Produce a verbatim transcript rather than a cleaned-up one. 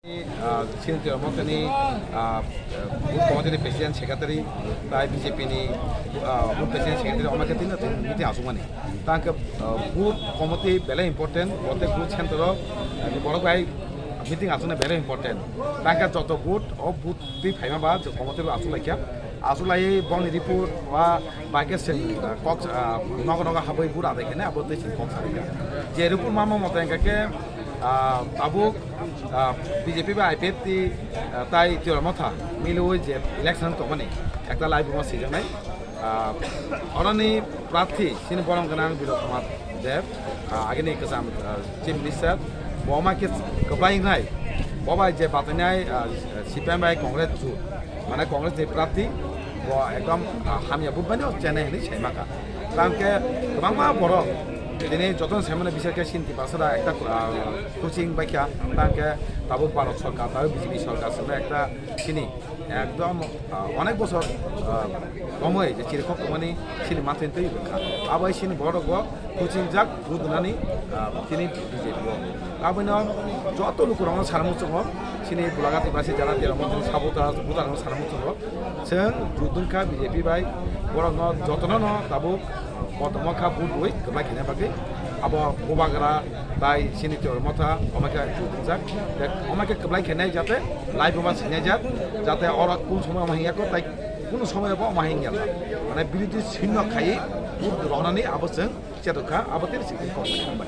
Ah, chini Twiramotha ni, ah, booth committee ni president secretary, tai B J P ni, ah, booth president secretary, omo khe tini meeting achukmani. Tang khe, ah, booth committee belai important, bote booth center o, ah, borok bai meeting achukna belai important. Tang khe joto booth, o booth twi phaima ba, je committee rok achuk laikha. Achuk laiwi boni report ba bai khe chwng, ah, kok, ah, nogo nogo habwi bura dai khe abo twi chwng kok sa rikha. Je report ma ma mote hwnkha khe, ah, tabuk, ah, B J P bai I P F T, ah, tai Twiramotha miliwi je election tongmani ekta live room o swijaknai. Ah, oroni prarthi chini borom gwnang Biroy Kumar Deb, ah, agini kwcham, ah, Chief Minister, bo ma khe kwplai wngnai, bo bai je batainai, ah, C P M bai Congress jut, mane Congress ni prarthi, bo ekdom, ah, hamya bumbai no chenai hinwi saimaka. Tang khe kwbangma borok tini jotono saimano bisar khe Sinti Basra ekta, ah, coaching bai kha, tang khe tabuk Bharat Sarkar, tabuk B J P Sarkar swngnai ekta chini ekdom, ah, onek bosor, ah, romwi je chirikhok tongmani chini matwini twi rwkha. Abo hai chini borok bo kuchingjak rudunani, ah, chini B J P o. Abono joto lukurokno sana muchungo, chini Bulagati basi jana Twiramotha ni sabota butarokno sana muchungo. Chwng rudungkha B J P bai, borokno jotono no tabuk kotorma kha vote rwi kwplai khaina bagwi. Abo Bubagra tai chini Twiramotha omo khe rudungjak. Omo khe kwplai khainai jate live room o sinai jak, jate oro kun somoy omo hingya kho tai kunu somoy bo omo hingya. Mane birodhi sinno khai vote rohornani abo chwng chetok kha, abo tini chwng kok bai.